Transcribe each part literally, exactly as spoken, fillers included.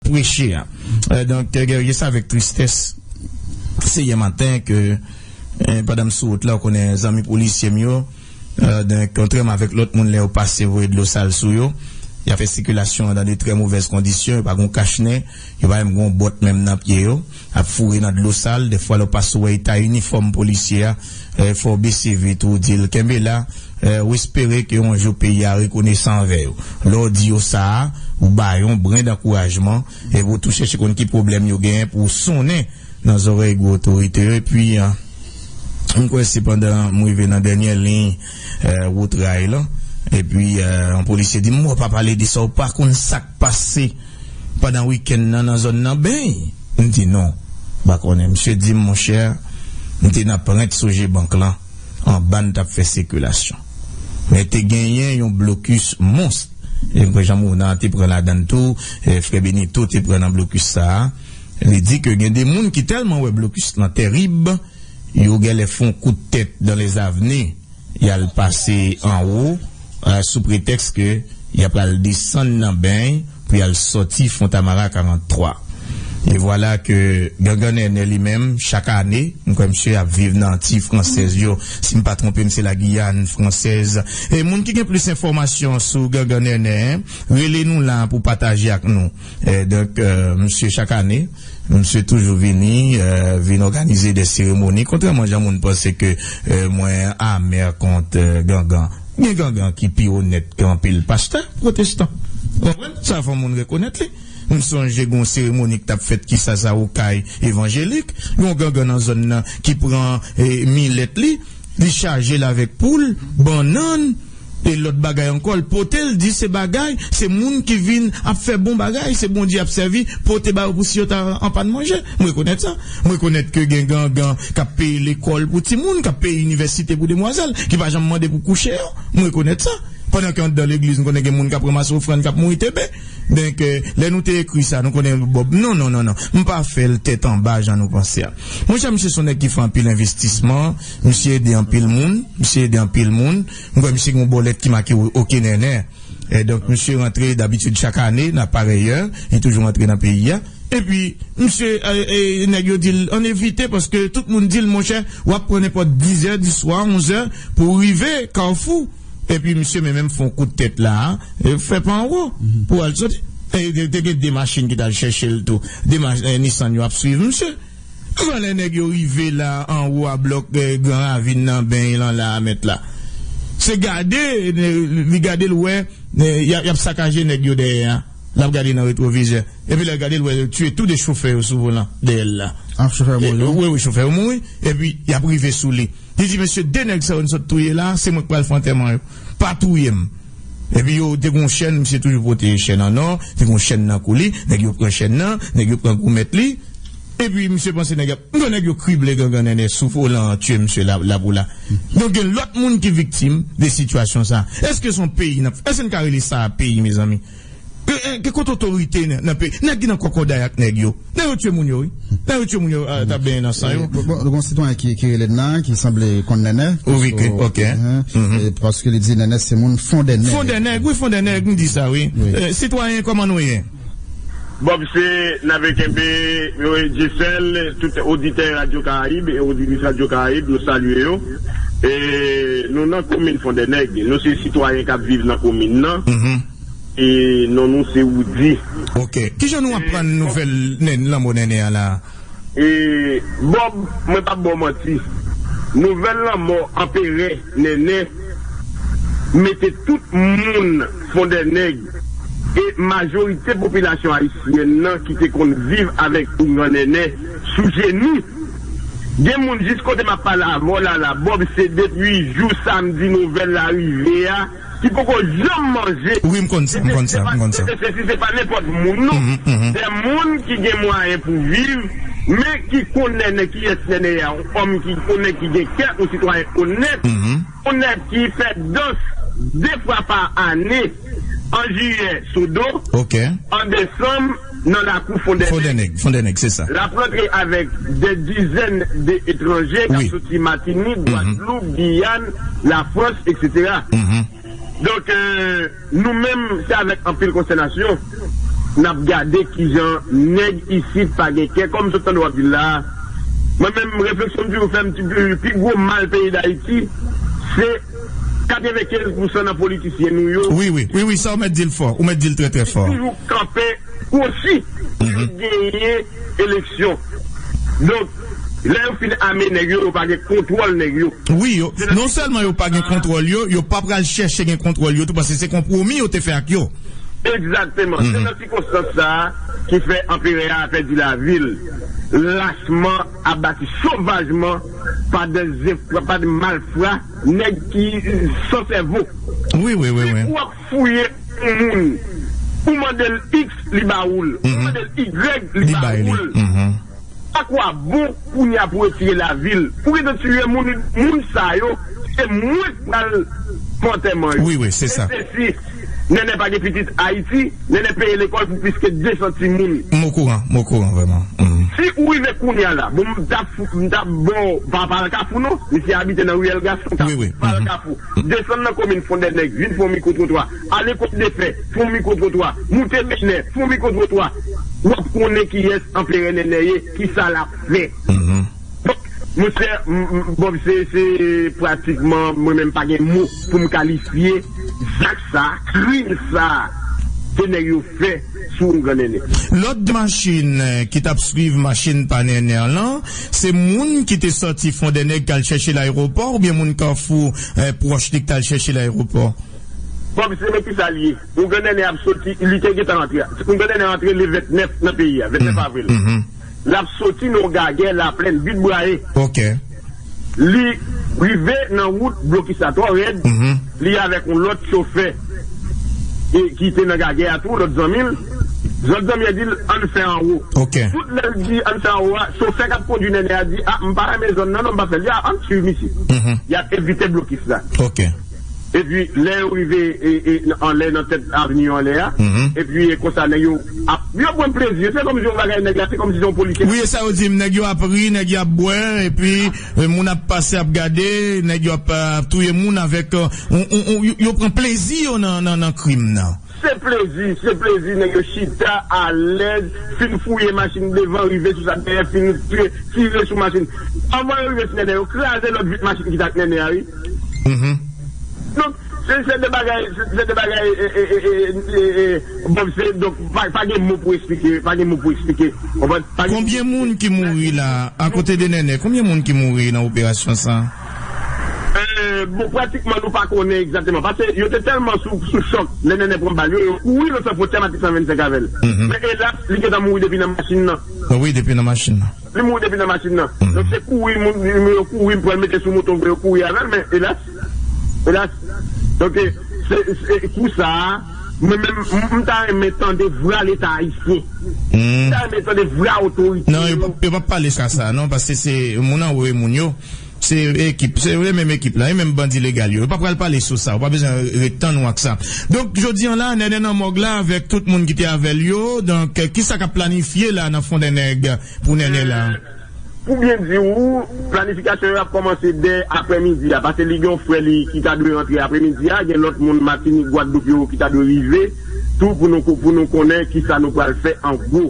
preche a. Euh, donk, euh, Guerrier, se avèk tristès, se yè maten ke, euh, pandan m sou wout la, ou konnen zanmi polisye m yo, euh, donk, kontrèman avèk lòt moun, lè yo pase voye dlo sal sou yo, y ap fè sikilasyon an nan de trè movèz kondisyon, yo pa gon kach nen, yo pa menm gon bòt menm nan pye yo, ap foure nan dlo sal, dèfwa lè w pase w wè eta inifòm polisye a, euh, fò w bese vit ou di l kenbe la, euh, ou espere ke yon jou peyi a rekonesan anvè yo. Lè w di yo sa a, ou ba yo yon bren dankourajman, epi w tou chèche konn ki pwoblèm yo genyen pou w sonnen nan zòrèy gwo otorite yo. Epi, euh, m kwè se pandan m rive nan dènyè liy, euh, wout ray lan, epi, euh, yon polisye di m, "Ou pa pale de sa, ou pa konn sa k pase pandan wikenn nan, nan zòn nan Beny?" M di, "Non, m pa konnen." Misye di m, "Monchè, m te nan Prent Sogebank lan, anba n t ap fè sikilasyon. Men te genyen yon blokis mons." E m kwè Jean Monard te pran ladan l tou, e frè Benito te pran nan blokis sa a. Li di ke gen de moun ki tèlman wè blokis lan tèrib, yo genlè fè yon kout tèt dans les avenues, y al pase anwo, euh, sou pretèks ke y ap pral desann nan Beny pou y al sòti Fontamara karant twa. E vwala ke Gangan Nènè li menm, chak ane, m kwè misye ap viv nan Antiy Fransèz yo. Si m pa twonpe m, se Lagiyàn Fransèz. E moun ki gen plis enfòmasyon sou Gangan Nènè, rele nou la pou pataje ak nou. E donk, euh, misye chak ane, misye toujou vini, euh, vin òganize de seremoni, kontrèman jan moun panse ke, euh, mwen amè kont, euh, Gangan. Gen Gangan ki pi onèt ke anpil pastè pwotestan. Ou konprann? Sa fò moun rekonèt li. M sonje gon seremoni ki t ap fèt ki Sasa Okay evanjelik, yon Gangan nan zòn nan ki pran, eh, milèt li, li chaje l avèk poul, bannann, e lòt bagay ankò, l pote l, di se bagay, se moun ki vin ap fè bon bagay, se Bondye ap sèvi, pote ba yo pou si yo ta an pàn manje. M rekonèt sa. M rekonèt ke gen Gangan k ap peye lekòl pou timoun, k ap peye inivèsite pou demwazèl, ki pa janm mande pou kouche yo. M rekonèt sa. Pandan ke anndan legliz, nou konnen gen moun k ap ranmase ofrann, k ap mouri tebe. Donk, eh, lè nou te ekri sa, nou konnen Bòb. Non, non, non, non. M pa fè l tèt anba jan nou panse a. Monchè, misye se yon nèg ki fè anpil envestisman, misye ede anpil moun, misye ede anpil moun. M kwè misye gen yon bòlèt ki make o-, oke nènè. E donk, misye rantre dabitid chak ane, nan parèyè, li toujou rantre nan peyi a. Epi, misye, eh, eh, nèg yo di l, ann evite, paske tout moun di l, monchè, w ap pran nenpòt dizè diswa, onzè, pou w rive Kafou. Epi, misye menm, menm fè yon kout tèt la, e fè pa anwo, pou al soti. E te, te gen de machin ki t al chèche l tou. De ma-, eh, Nissan yo ap swiv misye. Anvan lè nèg yo rive la anwo a blòk, eh, Gran Ravin nan Beny lan la a mèt la. Se gade, eh, li gade l wè, eh, y ap, y ap sakaje nèg yo dèyè a. L ap gade nan retwovizè. Epi lè l gade l wè yo tiye tou de chofè yo sou volan dèyè l la. Ah, chofè yo mouri, wi, wi, chofè yo mouri. Epi y ap rive sou li. Li di, "Mesye, de nèg sa yo n sot touye la, se mwen k pral fè antèman yo. Pa touye m." Epi yo te gon chèn, misye toujou pote chèn an nò, te gon chèn nan kou li, nèg yo pran chèn nan, nèg yo pran goumèt li. Epi misye panse nèg ap, m wè nèg yo krible Gangan Nènè sou volan an, tiye misye la, la pou la. Donk gen lòt moun ki viktim de sitiyasyon sa. Èske se yon peyi n ap, èske n ka rele sa peyi, mezanmi? Ke, eh, ke kote otorite nan, nan peyi? Nèg ki nan kòkòday ak nèg yo. Nèg yo tye moun yo, wi. Nèg yo tye moun yo, ah, t ap benyen nan san yo. Bon, bon, gon sitwayen ki, ki rele Nènè, ki sanble konn Nènè. Wi, ke, ok. Eh, eh, paske li di Nènè se moun Fondènèg. Fondènèg, wi, Fondènèg, m di sa, wi. Wi. Eh, sitwayen, kòman nou ye? Bòb, se n ap kenbe, wi, Jesèl, tout oditè Radyo Karayib e oditris Radyo Karayib, nou salye yo. E nou nan komin Fondènèg, nou se sitwayen k ap viv nan komin nan. E non nou se Woody. Ok. Kijan nou aprann nouvèl Nènè, lanmò Nènè a la? E, Bòb, mwen p ap ba w manti. Nouvèl lanmò Anperè Nènè mete tout moun Fondènèg e majorite popilasyon ayisyèn nan ki te konn viv avèk oungan Nènè sou jenou. Gen moun jis kote m ap pale avè w la, la, Bòb, se depi jou samdi nouvèl la rive a, ki poko janm manje. Wi, m konn sa, m konn sa, m konn sa. Se, se, se, se pa nenpòt moun, non. Mhm, mhm. Dè moun ki gen mwayen pou viv, men ki konn Nènè, kiyès Nènè a, yon òm ki konnen, ki gen kè, yon sitwayen onèt, mhm, onèt ki fè dans de fwa pa ane, an jiyè, Sodo, ok, an desanm, nan lakou Fondènèg. Fondènèg, Fondènèg, se sa. L ap rantre avèk dè dizèn de etranje k ap, wi, soti Matinik, mhm, Gwadloup, Giyàn, Lafrans, etsetera. Mhm. Donk, euh, nou menm, se avèk anpil konstènasyon n ap gade kijan nèg isit pa gen kè. Kòm m sot tande w ap di l la a, mwen menm, refleksyon m toujou fè m, ti, pi, pi gwo mal peyi Dayiti, se katrevenkenz pousan nan politisyen nou yo. Wi, wi, wi, wi, sa w mèt di l fò. Ou mèt di l trè, trè fò. Toujou kanpe kwochi pou yo genyen eleksyon. Donk, lè yo fin ame nèg yo, yo pa gen kontwòl nèg yo. Wi, yo, non sèlman yo pa gen kontwòl yo, yo pa pral chèche gen kontwòl yo tou, paske se konpwomi yo te fè ak yo. Egzakteman. Se nan sikonstans sa a ki fè anperè a pèdi lavi l lachman, abati sovajman pa de, pa de malfra, nèg ki san sèvo. Wi, wi, wi, wi. Si w ap fouye yon moun, ou mande l X, li ba ou l. Ou mande l Y, li ba ou l. Akwa bon kounye a pou retire lavi l. Ou gentan tiye moun, moun sa yo, se mwen k pral fè antèman yo. Wi, wi, se sa. E se si Nènè pa gen pitit Ayiti, Nènè peye lekòl pou plis ke de san timoun. M okouran, m okouran vrèman. Si ou rive kounye a la, bon, m t ap, m t ap ba w pa, pa nan Kafou non, misye abite nan riyèl Gason, pa nan Kafou. Desann nan komin Fondènèg, vin fè yon mikwotrotwa. Ale Kòt de Fè, fè yon mikwotrotwa. Moute Benè, fè yon mikwotrotwa. W ap konnen kiyès anperè Nènè ye, kisa l ap fè. Donk, monchè, m, m, bon, se, se pratikman, mwen menm pa gen mo pou m kalifye zak sa, krim sa, ke nèg yo fè sou Ougan Nènè. Lòt de machin, eh, ki t ap swiv machin pa Nènè lan, se moun ki te sòti Fondènèg k al chèche l ayewopò, oubyen moun Kafou, eh, pwòch li k t al chèche l ayewopò? Bon, se men kisa l ye. Ougan Nènè ap soti, li te gentan antre. Ougan Nènè antre le vennèf nan peyi a, vennèf avril. L ap soti nan yon gagè Laplèn, Bit Bwaye. Ok. Li rive nan wout, blokis la twò rèd. Li avèk yon lòt chofè e ki te nan gagè a tou, lòt zanmi l. Lòt zanmi an di l, "Ann fè anwo." Ok. Tout lè l di, "Ann fè anwo" a, chofè k ap kondui Nènè a di, "A, m pa renmen zòn nan, non, m pa fè l." Li a, "Ann swiv misye." Y ap evite blokis la. Ok. Epi, lè yo rive, e, e, anlè, nan tèt avni yo anlè a, epi, e, konsa, nèg yo ap, yo pran plezi. Se kòmsi yon bagay nèg la, se kòmsi se yon polisye. Wi, e sa yo di m, nèg yo ap ri, nèg yo ap bwè, epi, e, moun ap pase, ap gade, nèg yo ap, ap touye moun avèk, e, on, on, on, yo, yo pran plezi yo nan, nan, nan krim nan. Se plezi, se plezi, nèg yo chita alèz, fin fouye machin devan, rive sou sa dèyè, fin tire, tire sou machin. Anvan yo rive sou Nènè, yo kraze lòt vit machin ki t ak Nènè a, wi. Donk, se, se de bagay, se, se de bagay, e, e, bon, se, donk, pa, pa gen mo pou eksplike, pa gen mo pou eksplike. Konprann? Pa gen mo pou eksplike. Konbyen moun ki mouri la, akote de Nènè? Konbyen moun ki mouri nan operasyon sa? E, bon, pratikman, nou pa konnen egzakteman. Paske yo te tèlman sou, sou chòk, lè Nènè pran bal yo, yo kouri nan san fwontyè Matik san vennsenk avè l. Men elas, li gentan mouri depi nan machin nan. Wi, depi nan machin nan. Li mouri depi nan machin nan. Donk, se kouri, moun, moun yo kouri, pran l mete sou moto, yo kouri avè l, men elas, elas. Donk, se, se, kou sa a, mwen menm, m, m ta renmen tande vwa Leta ayisyen. M ta renmen tande vwa otorite yo. Non, yo p ap, yo p ap pale sa, sa, non, paske se moun an, wi, moun yo. Se ekip, se menm ekip la, e menm bandi legal yo. Yo pa pral pale sou sa, ou pa bezwen ret tann ou ak sa. Donk, jodi an la, Nènè nan mòg la avèk tout moun ki te avè l yo. Donk, kisa k ap planifye la nan Fondènèg pou Nènè la? E, pou byen di w, planifikasyon yo ap kòmanse dè aprèmidi a, paske li gen yon frè li ki ta dwe rantre aprèmidi a, gen lòt moun Matinik, Gwadloup yo ki ta dwe rive tou pou nou, pou nou konnen kisa nou pral fè an gwo.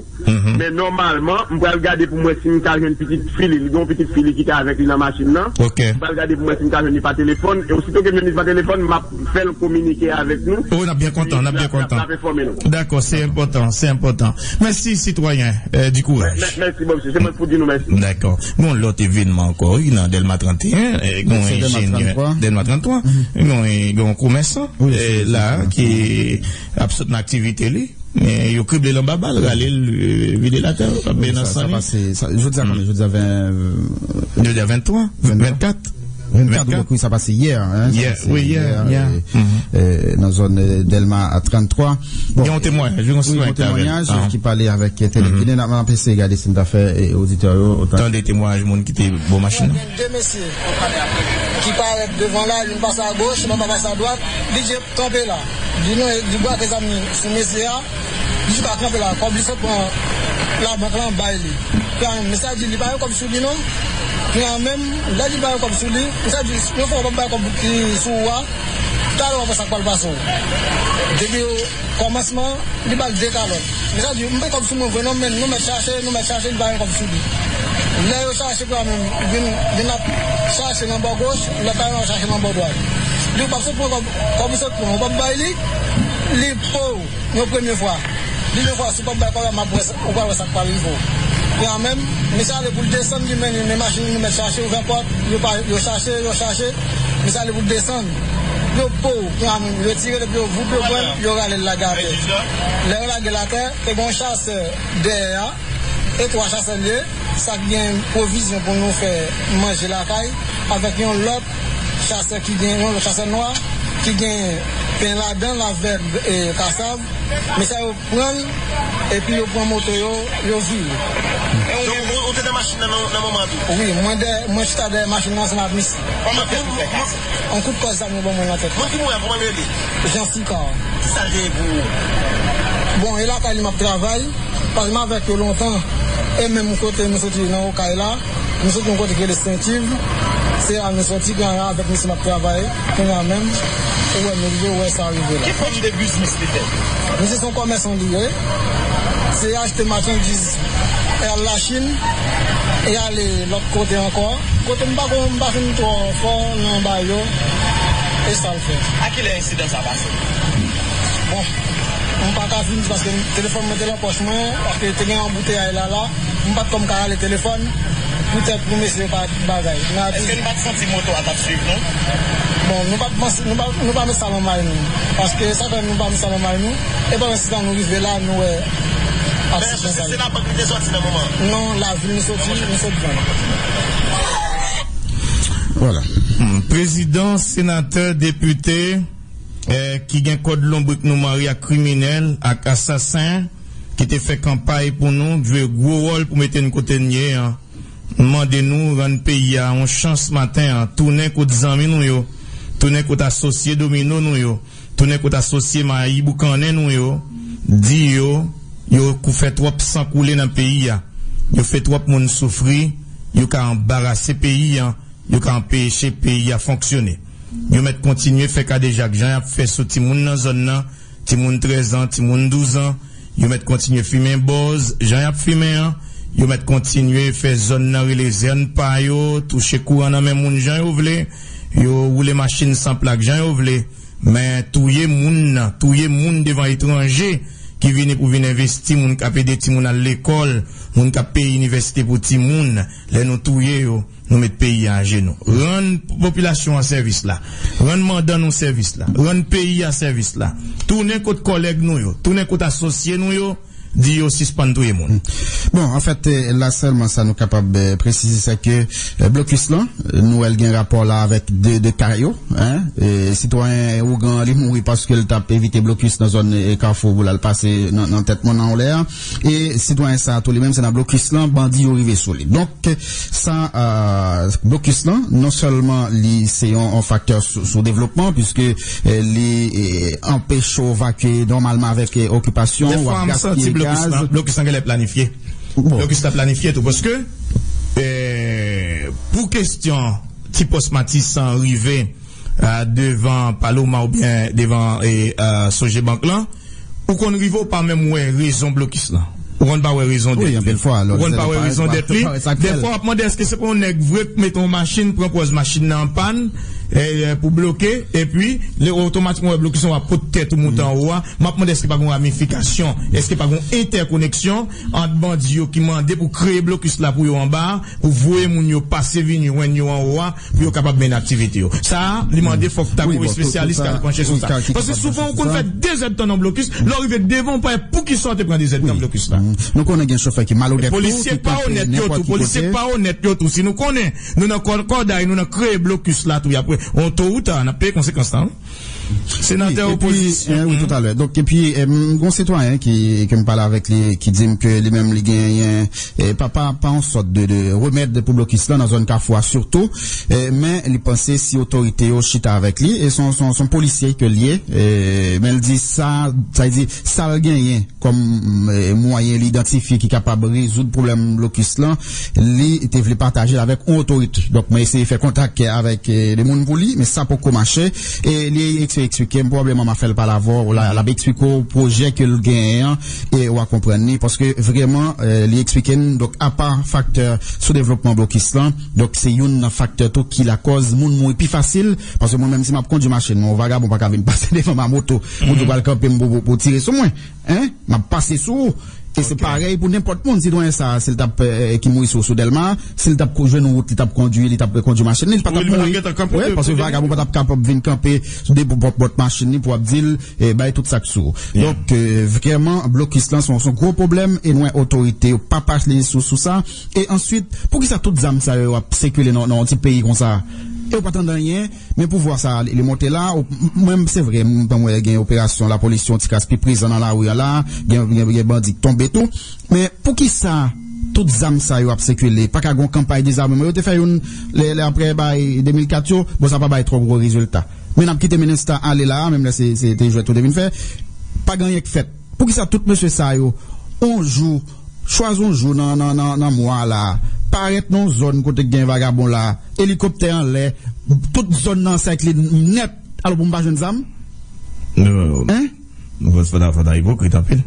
Men nòmalman, m pral gade pou m wè si m ka jwenn pitit fi li. Li gen yon pitit fi li ki te avèk li nan machin nan. Ok. M pral gade pou m wè si m ka jwenn li pa telefòn. E osito ke m jwenn li pa telefòn, m ap fè l kominike avèk nou. Oh, n ap byen kontan, n ap byen kontan. L ap, l ap enfòme nou. Dakò, se enpòtan, se enpòtan. Mèsi, sitwayen, eh, di kouraj. Mè-, mè-, mèsi, Bob, se mwen pou di nou mèsi. Dakò. Gon lòt evènman ankò, wi, nan Dèlma trannteyen, eh, gon enjenyè Dèlma trannntwa. Gon, gon komèsan, eh, la, ki ap sot nan aktivite li. Men yo krible l anba bal, rale l, eh, vide l atè, ap mennen nan san li. Sa pase, sa, jodi a konbyen? Jodi a ven, jodi a venntwa, vennkat. Vennkat, donk, wi, sa pase yè, hein, sa pase yè, yè, eh, eh, nan zòn, eh, Dèlma trannntwa. Bon, gen yon temwayaj, wi, yon temwayaj ki pale avèk, eh, Tele Ginen. N ap eseye gade si n ta fè, eh, oditè yo otan. Tande temwayaj moun ki te bò machin nan. Gen de mesye ki parèt devan la, youn pase agoch, lòt la pase adwat, li di kanpe la. Li non, li brake zam li sou mesye a, li di pa kanpe la, kòb li sot pran labank lan bay li. Mesye a di li pa gen kòb sou li non. Kounye a menm, lè li pa gen kòb sou li, mesye a di, yon fwa w pa bay kòb ki sou ou a, Talè w ap wè sa k pral pase w. Depi kòmansman, li ba l de kalòt. Men sa di, m pran kòb sou mwen vre non, men nou mèt chache, nou mèt chache, li pa gen kòb sou li. Lè yo chache pou la menm, vin, vin ap chache nan bò goch, lòt la vin ap chache nan bò dwat. Li w p ap sot pran kòb, kòb ou sot pran, ou p ap bay li, li po w, yon premye fwa. Dezyèm fwa, si w p ap bay kòb la, m ap wè sa, ou pral wè sa k pral rive w. Kounya menm, misye ale pou l desann li menm, men machin li mèt chache, ouvè pòt, yo pa, yo chache, yo chache, misye ale pou l desann. Yo po w, kounya menm, yo tire, depi yo voup, yo pran l, yo rale l lage atè. Lè yo lage l atè, te gen yon chasè dèyè a, e twa chasè l ye, sa k gen pwovizyon pou nou fè manje lakay, avèk yon lòt chasè ki gen, yon lòt chasè nwa, ki gen pen ladan l avèk, e, kasav. Men sa yo pran l, epi yo pran moto yo, yo vire. Donk, ou, ou te nan machin nan, nan, nan moman an tou? Wi, mwen dèyè, mwen chita dèyè machin nan ansanm ak misye. Kòman, moun, moun, moun, yon kout kòz zam yo ban mwen nan tèt. Moun ki mouri a, kòman l rele? Jean Sicard. Ki sa l te ye pou ou? Bon, e lakay li m ap travay, paske m avèk yo lontan, e menm kote nou soti nan Okay la, nou soti yon kote ki rele Sentiv, se la nou soti, gen avèk misye m ap travay, kounya menm, ou wè nou rive, ou wè sa rive la. Ki fòm de biznis li fè? Misye se yon kòmèsan li ye, se achte machandiz e al Lachin, e ale lòt kote ankò. Kote m pa konn, m pa fin twò fò nan bagay yo, e sa l fè. A kilè ensidan sa pase? Bon, m pa ka fin di paske telefòn mwen te nan pòch mwen, paske te gen anbouteyay la, la. M pa t kòm ka rale telefòn, poutèt pou mesye yo pa bagay. Men ap... Èske nou pa t santi moto a t ap swiv nou? Bon, nou pa t panse, nou pa, nou pa met sa nan may nou. Paske sa fè nou pa met sa nan may nou. E pandan se tan nou rive la, nou wè aksidan sa. Men èske se Senabank li te sòti nan moman an? Non, lavil nou soti, nou soti vann. Vwala. Hmm, prezidan, senatè, depite, eh, ki gen kòd lonbrik nou mare ak kriminèl, ak asasen, ki te fè kanpay pou nou, k jwe gwo wòl pou mete n kote n ye an. M mande nou rann peyi a yon chans maten an, tounen kot zanmi nou yo, tounen kot asosye domino nou yo, tounen kot asosye mayi boukannen nou yo, di yo, yo kou fè twòp san koule nan peyi a, yo fè twòp moun soufri, yo ka anbarase peyi a, yo ka anpeche peyi a fonksyone. Yo mèt kontinye fè kadejak jan y ap fè sou timoun nan zòn nan, timoun trèz an, timoun douz an. Yo mèt kontinye fimen bòz jan y ap fimen an. Yo mèt kontinye fè zòn nan rele zòn pa yo, touche kouran nan men moun jan yo vle, yo woule machin san plak jan yo vle. Men touye moun nan, touye moun devan etranje ki vini pou vin envesti, moun k ap ede timoun al lekòl, moun k ap peye inivèsite pou timoun, lè nou touye yo, nou met peyi a ajenou. Rann popilasyon an sèvis la. Rann mandan nou sèvis la. Rann peyi a sèvis la. Tounen kot kòlèg nou yo. Tounen kot asosye nou yo. Di yo sispann touye moun. Bon, anfèt, eh, la sèlman sa nou kapab, eh, presize, se ke, eh, blokis lan, eh, nou wè l gen rapò la avèk de, de ka yo, en. Eh, sitwayen Ougan, li mouri paske l t ap evite blokis nan zòn, eh, Kafou pou l al pase nan, nan tèt mòn anlè a. E sitwayen sa a tou li menm, se nan blokis lan, bandi yo rive sou li. Donk, Sa, euh, blokis lan, non sèlman li se yon, yon faktè sou, sou devlopman, piske, eh, li, eh, anpeche w vakye nòmalman avèk, eh, okipasyon, w ap gaspiye gaz. Dèfwa, m santi blokis lan, blokis lan genlè planifye. Bon. Blokis la planifye tou, paske, eh, pou kesyon ti pòs Matisan rive, ah, devan Paloma oubyen devan, eh, ah, Sogebank lan, ou konn rive, ou pa menm wè rezon blokis lan. Ou konn pa wè rezon dèt li. Wi, anpil fwa, lòt zèl parèt, pa wè sa k fè l. Dèfwa, w ap mande, èske se pa yon nèg vre k mete yon machin, pran pòz machin nan an pàn, eh, pou bloke, epi, lè otomatikman w wè blokis lan, w ap pot tèt ou moute anwo a. M ap mande, èske pa gen yon ramifikasyon, èske pa gen yon entèkoneksyon ant bandi yo ki mande pou kreye blokis la pou yo anba a, pou voye moun yo pase vin jwenn yo anwo a, pou yo kapab mennen aktivite yo. Sa a, li mande fòk ta gen yon espesyalis k al panche sou sa. Paske souvan, ou konn fè dezèdtan nan blokis, lè w rive devan, ou pa wè poukisa w te pran dezèdtan blokis la. Nou konnen gen chofè ki malonèt tou, ki kanpe nenpòt ki kote. Polisye pa onèt yo tou, polisye pa onèt yo tou. Si nou konnen, nou nan kò-, kòday, nou nan kreye blokis la tou, y ap wè. On to ou ta, n ap peye konsekans lan, wi. Senatè opozisyon. Wi, epi, eh, wi, toutalè. Donk, epi, eh, m gon sitwayen ki, ke m pale avèk li, ki di m ke li menm li genyen, eh, pa, pa, pa yon sòt de, de remèd pou blokis lan nan zòn Kafou a sitou, eh, men li panse si otorite yo chita avèk li, e se yon, se yon, se yon polisye ke l ye, eh, men l di sa, sa vle di, sa l genyen kòm, eh, mwayen li idantifye ki kapab rezoud pwoblèm blokis lan, li te vle pataje l avèk yon otorite. Donk, mwen eseye fè kontak avèk, eh, de moun pou li, men sa poko mache. E li eksplike m, pwoblèm an, m a fè l pale avè w, la, l ap eksplike w pwojè ke l genyen an, e w a konprann li, paske vrèman, eh, li eksplike n, donk, apa faktè soudevlopman blokis lan, donk, se youn nan faktè tou ki lakòz moun mouri pi fasil, paske mwen menm, si m ap kondui machin mwen, yon vagabon pa ka vin pase devan m a moto, pou di w pral kanpe m pou, pou, pou tire sou mwen, en, m ap pase sou ou. E se parèy pou nenpòt moun, sitwayen sa a, si l t ap, eh, ki mouri sou, sou Dèlma, si l t ap ko-, jwenn yon wout, li t ap kondui, li t ap kondui machin li, li pa t ap mouri. Wi, paske vagabon pa t ap kapab vin kanpe sou de bò, bòt machin li pou ap di l, eh, bay tout sa k sou. Donk, eh, vrèman, blokis lan se yon, se yon gwo pwoblèm e nou wè otorite yo pa pale sou, sou sa. E answit, poukisa tout zam sa yo ap sikile nan, nan yon ti peyi konsa? E yo pa tande anyen. Men pouvwa sa a, li, li monte la, ou, m-, mwen, se vre, m, m wè gen operasyon lapolis yon ti kras pi prezan nan lari a la, gen, gen, gen bandi k tonbe tou. Men poukisa tout zam sa yo ap sikile? Pa ka gen yon kanpay dezameman? Yo te fè youn lè, lè apre bay de mil kat yo, bon, sa pa bay twò gwo rezilta. Men n ap kite MINUSTAH ale la, menm lè se, se te jwèt yo te vin fè, pa gen anyen k fèt. Poukisa tout mesye sa yo, yon jou, chwazi yon jou nan, nan, nan, nan mwa la, parèt nan yon zòn kote k gen vagabon la, elikoptè anlè, tout zòn nan ansèkle nèt, alò pou m pa jwenn zam? Non, non, non. Hein? Fò, fò ta, fò ta ipokrit anpil.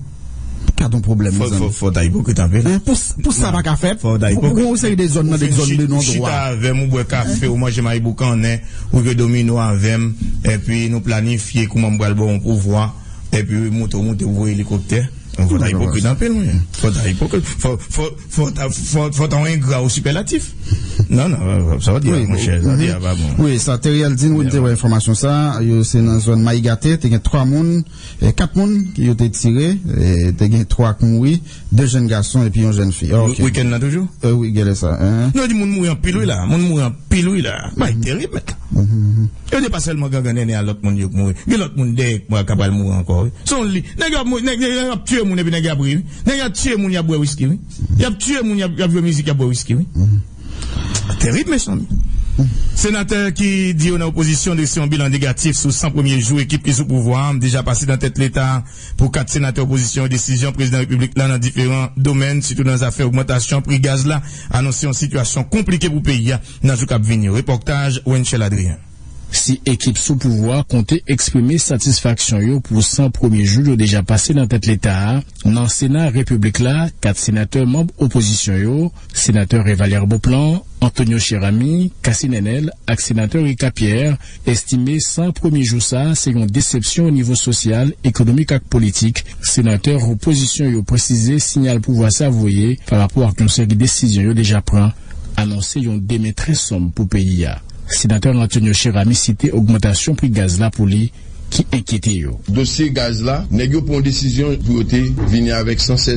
Gadon pwoblèm, fò, mezanmi. Fò, fò ta ipokrit anpil. Hein? Pou, pou sa pa ka fèt? Fò ta ipokrit. Pou, pou yon seri de zòn nan de zòn de non dwa. Chita avè m, ou bwè kafe, ou manje mayi boukannen, ou jwe domino avè m, epi nou planifye kouman m pral ba w yon pouvwa. Epi monte w monte ou voye elikoptè. Fò ta ipokrit anpil, wi. Fò ta ipokrit. Fò, fò, fò ta, fò, fò ta yon engra o sipèlatif. Non, non, sa w di a, monchè, sa w di a pa bon. Wi, sa Theriel di nou, nou te wè enfòmasyon sa, yo se nan zòn Mayi Gate, te gen twa moun, eh, kat moun ki yo te tire, eh, te gen twa k mouri, de jèn gason epi yon jèn fi. Ok. Wi-, wikenn nan toujou? Eh, wi, genlè sa, hein. Nou di moun mouri anpil, wi, la. Moun mouri anpil, wi, la. Bay terib, mèt. Yo di pa sèlman gangan nènè a lòt moun yo k mouri. Gen lòt moun dèyè k pral mouri ankò, wi. Se yon li. Nèg yo ap mouri, nèg, nèg yo ap tiye moun epi nèg yo ap ri, wi. Nèg yo ap tiye moun, y ap bwè wiski, wi. Y ap tiye moun, y ap, y ap jwe mizik, y ap bwè wiski, wi. Terib, mezanmi. Senatè ki di yo nan opozisyon drese yon bilan negatif sou san premye jou ekip ki sou pouvwa a deja pase nan tèt Leta. Pou kat senatè opozisyon yo, desizyon prezidan repiblik la nan diferan domèn, sitou nan zafè ogmantasyon pri gaz la, anonse yon sitiyasyon konplike pou peyi a nan jou k ap vini yo. Repòtaj Wenchel Adrien. Si ekip sou pouvwa konte eksprime satisfaksyon yo pou san premye jou yo deja pase nan tèt Leta a, nan Sena repiblik la, kat senatè manm opozisyon yo, senatè Revalère Beauplan, Antonio Cheramy, Cassy Nenel ak senatè Ricard Pierre, estime san premye jou sa a se yon desepsyon o nivo sosyal, ekonomik ak politik. Senatè opozisyon yo presize siyal pouvwa sa voye pa rapò ak yon seri desizyon yo deja pran, anonse yon demen trè sonm pou peyi a. Senatè Antonio Cheramy site ogmantasyon pri gaz la pou li ki enkyete yo. Dosye gaz la, nèg yo pran yon desizyon pou yo te vini avèk san sèz